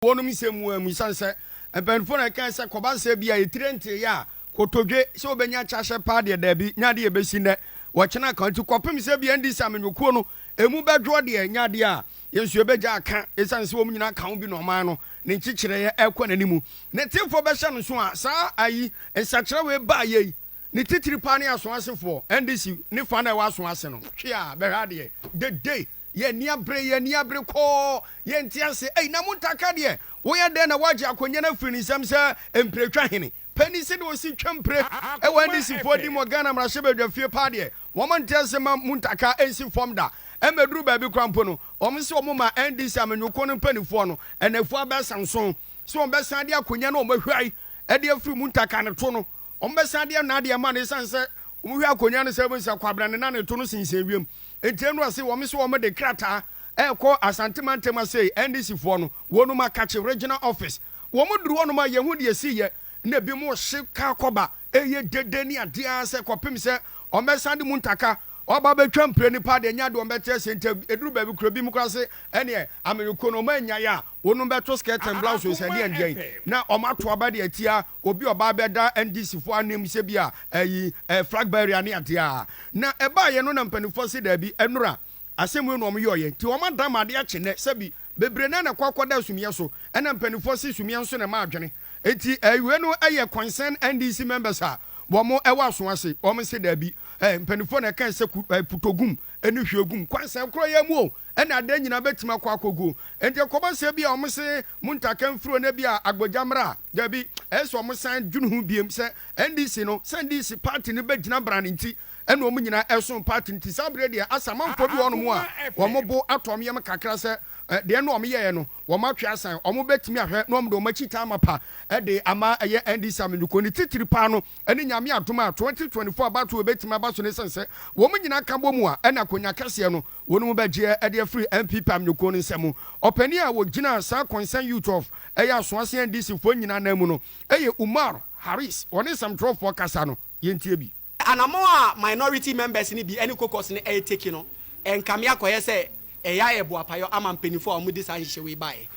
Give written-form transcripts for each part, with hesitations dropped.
Wɔnom nsɛm mu amu esiane sɛ mpanyinfoɔ na ɛkae sɛ kɔba sɛ bi a etire nteeɛ a kotodwe sɛ wɔbɛnya kyahyɛ paa deɛ daabi nyɛ adeɛ ɛbɛsi nnɛ wɔkyena ka nti kɔpem sɛ bi NDC amanyɔkuo no emu bɛdwoɔ deɛ nyɛ adeɛ a yɛn nso yɛbɛgya aka esiane sɛ wɔn nyinaa ka ho bi na ɔman no ne nkyekyerɛeɛ ɛrekɔ n'animu ne tefoɔ bɛhyɛ no nso a saa ayi nsakyerɛ wei baa yei ne titiri paa ne aso asefoɔ NDC ne fa na ɛwɔ aso ase no hwe a bɛhwɛ adeɛ dede. Yɛn ani abere, yɛn ani abere kɔɔ, yɛnte ase. Ei, na Muntaka deɛ, woyɛ dɛn na woagye akonnwa no afiri ne nsam sɛ mpiretwa hene? Panin sɛdeɛ ɔsi twa mpire wɔ NDC foɔ anim wɔ Ghana mmarahyɛbadwafie paa deɛ, wɔn nte ase mma Muntaka nsi fam da. Ɛmmɛduru baabi koraa mpo no, wɔn se wɔn ma NDC amanyɔkuo no mpaninfoɔ no nnafua bɛsanson sɛ wɔn bɛsan de akonnwa no a wɔn ahwuae de afiri Muntaka no to no. Wɔbɛsan de ɛno adeɛ ama no esiane sɛ wɔhwɛ akonnwa no sɛ wɔhu sɛ Kwabena ne nane to no sensɛn wiem nti. Ɛno ase wɔn se wɔn de krataa ɛrekɔ Asante mantam ase NDC foɔ no wɔnom akakye regional office. Wɔn duru hɔnom a yɛhu deɛ ɛsiiɛ na ebinom rehye kaa kɔba ɛreyɛ dede ne adeɛ ara sɛ kɔpem sɛ wɔbɛsan de Muntaka Ɔba bɛtwa mpire nipa deɛ nyɛ adeɛ ɔmbɛte aseɛ nti ɛduru baabi kora bi mu kora se ɛneɛ amanyɔkuo no ɔma anyae a wɔnom bɛto skirt and blouse sɛ ɛdeɛn deɛn na ɔma ato aba de atia obi ɔba bɛda NDC foɔ anim sɛ bi a ɛyi flag bearer ne adeɛ a na ɛbaayɛ no na mpanifoɔ se daabi ɛnora asɛm wei na ɔmo yɔɔyɛ nti ɔma da ma adeɛ akye nɛ sɛbi bebree na na ɛkɔ akɔda sumiɛ so ɛna mpanifoɔ se sumiɛ nso na ɛma adwene nti wei no ɛyɛ concern NDC members a wɔn ɛwɔ aso ase wɔn se daabi ɛ mpanifoɔ na ɛka sɛ ku ɛ putogum ɛne hwiegum kwansɛn korɔ yɛ mu o ɛna adeɛ nyinaa bɛtumi akɔ akɔguo nti ɛkɔba sɛ bi a wɔn se Muntaka mfiri ne bi a Agbogya mmra daabi ɛyɛ sɛ wɔn san dwene ho biem sɛ NDC no sɛ NDC party no bɛgyina brane nti ɛna wɔn nyinaa ɛsom party no nti saa berɛ deɛ asa amanfoɔ bi wɔ hɔnom a wɔn bo atɔ wɔn yam kakra sɛ deɛ no wɔn yɛɛ no wɔn atwe asan wɔn bɛtumi ahwɛ na wɔn de wɔn akyi taa mapa ɛde ama ɛyɛ NDC amanyɔkuo ne titiri paa no ɛne Nyame adom a 2024 abatoɔ bɛtumi aba so ne sɛn sɛ wɔn nyinaa ka bɔ mu a ɛna akonnwa kɛseɛ no wɔn mu bɛgyeɛ ɛde afiri NPP amanyɔkuo no nsam. Ɔpanin a wɔgyina saa Concern Youth of ɛyɛ Asoase NDC foɔ nyinaa nan mu no ɛyɛ Umar Haris, wɔne nsɛmtwerɛfoɔ kasa no yɛntie bi. Anamɔn a minority members no bi ne caucus no retake no, ɛnkame akɔyɛ sɛ ɛyɛ ayɛ boapayɔ ama mpaninfoɔ a wɔde saa nhyehyɛe wei baeɛ.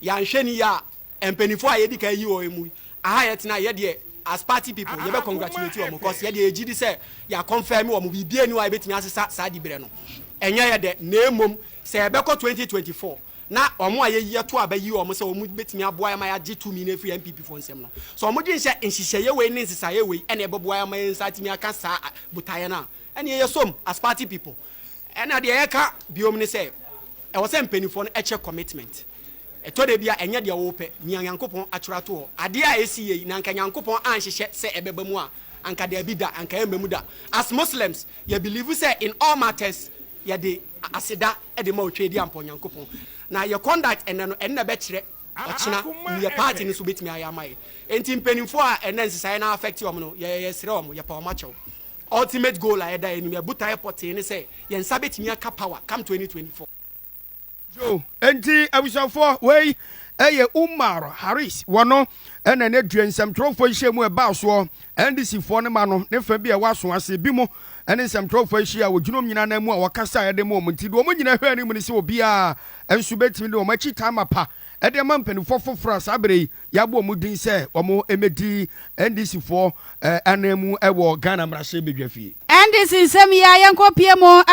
Yɛanhwɛ no yie a, mpaninfoɔ a yɛdi kan ayi wɔn mu yi, aha yɛtena yi, yɛdeɛ as party people yɛbɛ congratulate wɔn cos yɛdeɛ yɛgye di sɛ yɛ confirm wɔn, biribiara nni hɔ a yɛbɛtumi asesa saa diberɛ no. Ɛnyɛ yɛ dɛ, na mmom sɛ yɛbɛkɔ 2024 na wɔn a yɛyi yɛto aba yi wɔn sɛ wɔn bɛtumi aboa yɛn ma yɛagye tumi no afiri NPP foɔ nsam no, sɛ wɔn dwene sɛ nhyehyɛeɛ wei ne nsesaeɛ wei na ɛbɛboa yɛn ama yɛn nsa atumi aka saa botaeɛ no a, ɛnneɛ yɛsom as party people. Ɛna deɛ yɛka biom ne sɛ, ɛwɔ sɛ mpaninfoɔ no kyɛ commitment. Ɛtɔ da bi a ɛnyɛ deɛ wopɛ, nea Nyankopɔn atwerɛ ato hɔ. Adeɛ a ɛsi yei na anka Nyankopɔn anhyehyɛ sɛ ɛbɛba mu a, anka daabi da, anka ɛmma mu da. As Muslims, yɛ believe sɛ in all matters, yɛde aseda de ma Otweaduampɔn Nyankopɔn. Na yɛ conduct ɛnnɛ no, ɛno na ɛbɛkyerɛ ɔkyena nea party no nso bɛtumi ayɛ ama yɛ. Enti mpanimfoɔ a ɛnnɛ nsesaeɛ no affect wɔn no, yɛ yɛsrɛ wɔn, yɛpa wɔn akyɛw. Ultimate goal a ɛda yɛn anim, yɛn botaeɛ pɔtee ne sɛ yɛn nsa bɛtumi aka power come 2024. Yo, enti abusuafoɔ, wei ɛyɛ Umar Haris, wɔno ɛna ne dua nsɛmtwerɛfoɔ nhyiamu ɛbaa soɔ, NDC foɔ no ma no ne fa bi a ɛwɔ aso ase, bi mo ɛne nsɛmtwerɛfoɔ ahyia a wɔgyina wɔn nyinaa nan mu a wɔkasa ɛde ma wɔn nti deɛ wɔn nyinaa hwɛ anim ne sɛ obiara nso bɛtumi de wɔn akyi taa mapa ɛde ama mpanimfoɔ foforɔ a saa berɛ yi yɛabɔ wɔn din sɛ wɔn mmɛdi NDC foɔ anan mu ɛwɔ Ghana mmarahyɛbadwafie. NDC nsɛm yi a yɛnkɔ pie mu.